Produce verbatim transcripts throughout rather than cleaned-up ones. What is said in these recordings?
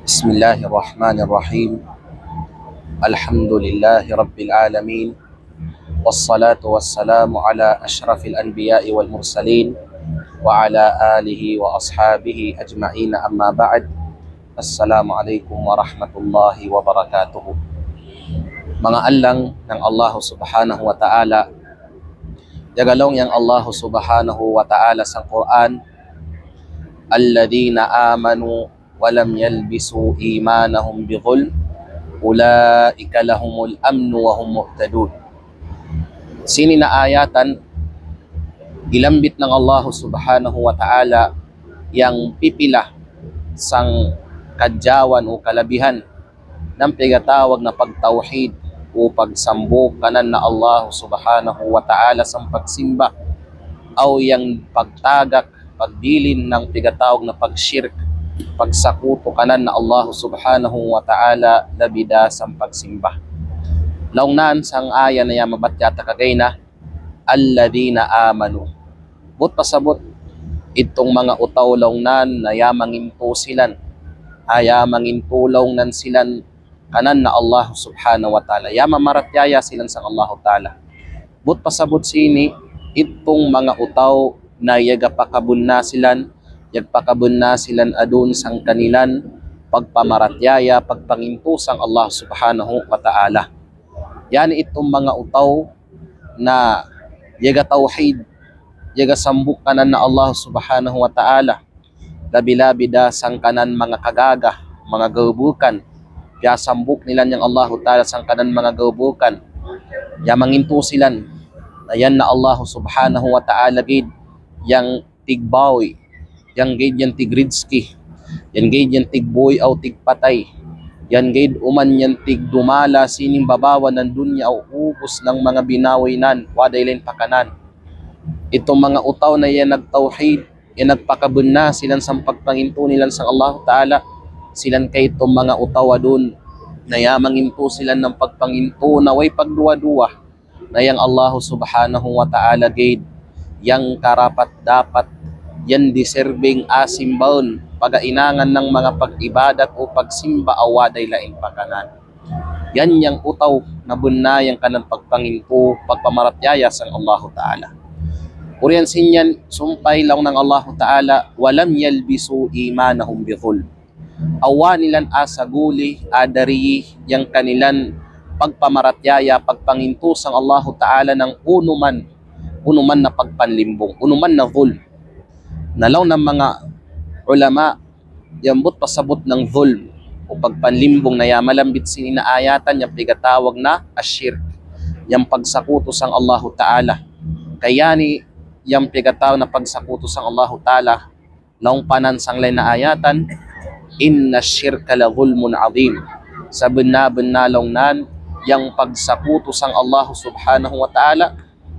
بسم الله الرحمن الرحيم. الحمد لله رب العالمين. والصلاة والسلام على أشرف الأنبياء والمرسلين وعلى آله وأصحابه أجمعين، أما بعد. السلام عليكم ورحمة الله وبركاته. Manga allang nang Allah Subhanahu wa Ta'ala, yaga laung yang Allah Subhanahu wa Ta'ala sang Qur'an, "Alladhina amanu wa lam yalbisu imanahum bidhulm, ulaika lahumul amnu wa hum muhtadun." Sini na ayatan, ilambit nang Allah Subhanahu wa Ta'ala yang pipila sang kadjawan o kalabihan nang pigatawag na pagtawhid o pagsambuk kanan na Allah Subhanahu wa Ta'ala sang pagsimba, au yang pagtagak, pagbilin nang pigatawag na pagshirk, pagsakutu kanan na Allah Subhanahu wa Ta'ala labi da sang pagsimba. Laung nan sang aya na ya mabatya ta kagaina, "Alladhina amanu." But pasabut, itung manga utaw laung nan na ya mangintu silan, aya mangintu laung nan silan kanan na Allah Subhanahu wa Ta'ala, ya mamaratyaya silan sang Allah Ta'ala. But pasabut sini, itung manga utaw na yaga pakabunna silan, yaga pakabunna silan adun sang kanilan pagpamaratyaya, pagpangintu sang Allah Subhanahu wa Ta'ala. Yani itung manga utaw na yaga tawhid, yaga sambuk kanan na Allah Subhanahu wa Ta'ala, labi-labi da sang kanan manga kagaga, manga gabukan. Piyasambuk nilan yang Allahu Ta'ala sang kanan manga gabukan, ya mangintu silan na yan na Allah Subhanahu wa Ta'ala gid yang tigbawi, yan gid yan tigridski, yan gid yan tigbuwi au tigpatay, yan gid uman yan tigdumala sining babawan nang dunya au ubus nang manga binawi nan, waday lain pakanan. Itung manga utaw na yan nagtawhid, yan nagpakabunna silan sang pagpangintu nilan sang Allahu Ta'ala, silan kay itung manga utaw adun na ya mangintu silan nang pagpangintu na way pagduwa-duwa, na yang Allahu Subhanahu wa Ta'ala gid yang karapat-dapat, yang deserving a simbaun, pagainangan nang manga pag-ibadat o pagsimba a waday lain pakanan. Yan yang utaw na bunna yang kanan pagpangintu, pagpamaratyaya sang Allahu Ta'ala. Urian sin yan sumpay laung nang Allahu Ta'ala, "Wa lam yalbisu imanahum bidhulm." Awa nilan a saguli, a dari yang kanilan pagpamaratyaya, pagpangintu sang Allahu Ta'ala nang unuman, unuman na pagpanlimbung, unuman na dhulm. Na laung nang manga ulama, yang but pasabut nang dhulm o pagpanlimbung na ya malambit sini na ayatan yang pigatawag na ashirk, yang pagsakutu sang Allahu Ta'ala. Kaya ni yang pigatawag na pagsakutu sang Allahu Ta'ala, laung pa nan sang lain na ayatan, "Inna shirka la dhulmun adhim." Sabenna-benna laung nan yang pagsakutu sang Allah Subhanahu wa Ta'ala,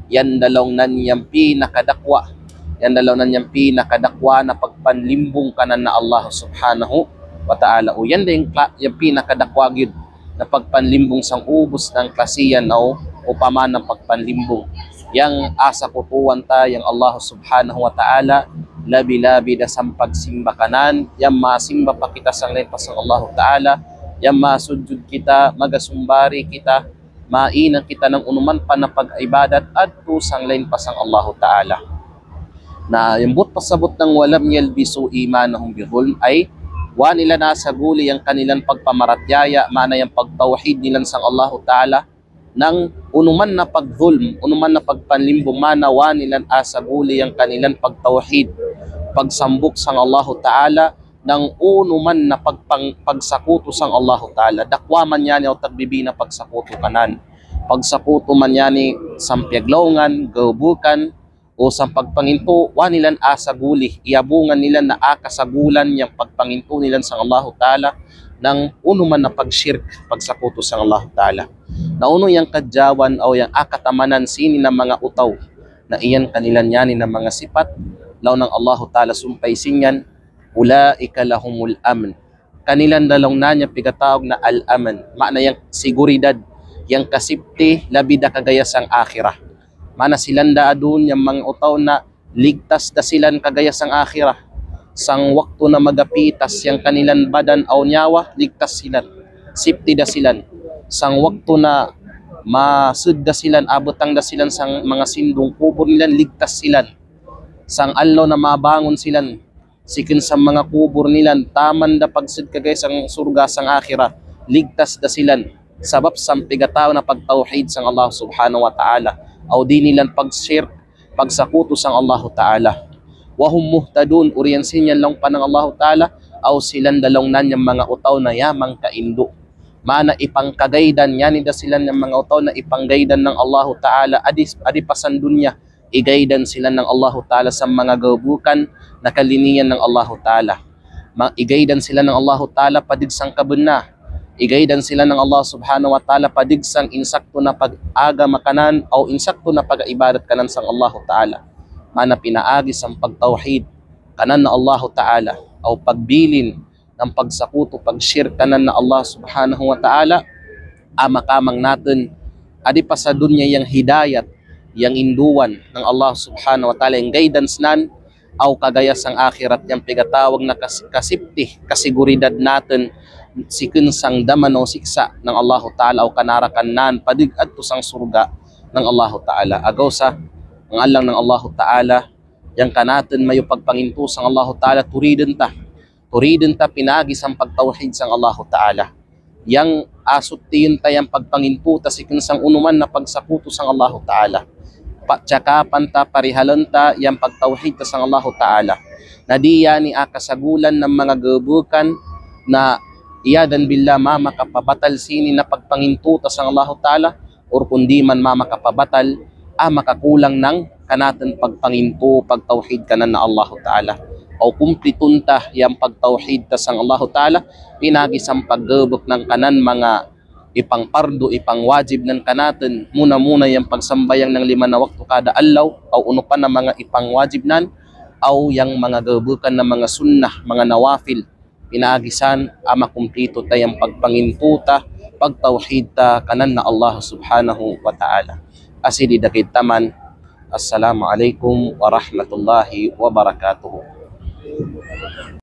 yan da laung nan yang pinakadakwa, yan da laung nan yang pinakadakwa na pagpanlimbung kanan na Allah Subhanahu wa Ta'ala. O yan da yang kla-, yang pinakadakwa gid na pagpanlimbung sang ubus nang klasian au upama nang pagpanlimbung. Yang a sakutuan ta yang Allah Subhanahu wa Ta'ala, labi-labi da sang pagsimba kanan, yang masimba pa kita sang lain pa sang Allah Ta'ala, yang masujud kita, magasumbari kita, mainang kita nang unuman pa na pag-ibadat adtu sang lain pa sang Allah Ta'ala. Na yang but pasabut nang "Wa lam yalbisu imanahum bidhulm" ay, wa nila na saguli yang kanilan pagpamaratyaya, mana yang pagtawhid nilan sang Allahu Ta'ala, nang unuman na pagdhulm, unuman na pagpanlimbung, mana wa nilan a saguli yang kanilan pagtawhid, pagsambuk sang Allahu Ta'ala, nang unuman na pagpang-, pagsakutu sang Allahu Ta'ala. Dakwa man yan au tagbibi na pagsakutu kanan. Pagsakutu man yan ni sang piyaglaungan, gabukan, o sang pagpangintu, wa nilan a saguli, iyabungan nilan na a kasagulan yang pagpangintu nilan sang Allahu Ta'ala, nang unuman na pagshirk, pagsakutu sang Allahu Ta'ala. Na unu yang kadjawan au yang a katamanan sini na manga utaw na iyan kanilan yan ni na manga sipat, laung nang Allahu Ta'ala sumpay sin yan, "Ulaika lahumul amn." Kanilan da laung nan yang pigatawag na al-amn, makna yang seguridad, yang kasipti, labi da kagaya sang akhirah. Mana silan da adun yang manga utaw na ligtas da silan kagaya sang akhirah. Sang waktu na magapitas yang kanilan badan aw nyawa, ligtas silan. Sipti da silan. Sang waktu na masud da silan, abutang da silan sang manga sindung kubur nilan, ligtas silan. Sang allo na mabangun silan, sikin sang manga kubur nilan, taman da pagsud kagaya sang surga' sang akhirat, ligtas da silan. Sabab sang pigatawag na pagtawhid sang Allah Subhanahu wa Ta'ala. Aw di nilan pagshirk, pagsakutu sang Allahu Ta'ala. Wa hum muhtadun, uri yan siniyan laung panang Allahu Ta'ala, aw silan da laung nan yang manga utaw na yamang kaindu'. Mana ipangkagaidan, yan i da silan yang manga utaw na ipangkagaidan nang Allahu Ta'ala, adi, adi pasan dunya, igaidan silan nang Allahu Ta'ala sang manga gabukan na kalinian nang Allahu Ta'ala. Ma-, igaidan silan nang Allahu Ta'ala padig sang kabenna. Igaidan silan nang Allah Subhanahu wa Ta'ala padig sang insakto na pag-agama kanan, aw insakto na pag-ibadat kanan sang Allahu Ta'ala. Mana pinaagi sang pagtawhid kanan na Allahu Ta'ala, aw pagbilin nang pagsakutu, pagshirk kanan na Allah Subhanahu wa Ta'ala, a makamang natun, adi pa sa dunya yang hidayat, yang induan nang Allah Subhanahu wa Ta'ala, yang guidance nan, aw kagaya sang akhirat yang pigatawag na kas-, kasipti, kasiguridad natun, sikin sang daman aw siksa' nang Allahu Ta'ala, aw kanarakan nan, padig adtu sang surga' nang Allahu Ta'ala. Agaw sa, mangalang nang Allahu Ta'ala, yang kanatun mayu pagpangintu sang Allahu Ta'ala, turiden ta. Turiden ta pinaagi sang pagtawhid sang Allahu Ta'ala. Yang asut tiyun ta yang pagpangintu ta sikin sang unuman na pagsakutu sang Allahu Ta'ala. Pacakapan ta, parihalan ta yang pagtawhid ta sang Allahu Ta'ala. Na di yan i a kasagulan nang manga gabukan na iyadhan billah mamakapabatal sini na pagpangintu ta sang Allahu Ta'ala, or kundi man mamakapabatal, a makakulang nang kanatun pagpangintu, pagtawhid kanan na Allahu Ta'ala. Aw kumplitun ta yang pagtawhid ta sang Allahu Ta'ala, pinaagi sang paggabuk nang kanan manga ipangpardu, ipangwajib nan kanatun, muna-muna yang pagsambahayang nang lima na waktu kada allaw, aw unu pa na manga ipangwajib nan, aw yang manga gabukan na manga sunnah, manga nawafil, pinaagi san a makumplitu ta yang pagpangintu ta, pagtawhid ta kanan na Allah Subhanahu wa Ta'ala. Asi di dakit taman. Assalamu alaikum warahmatullahi wabarakatuh.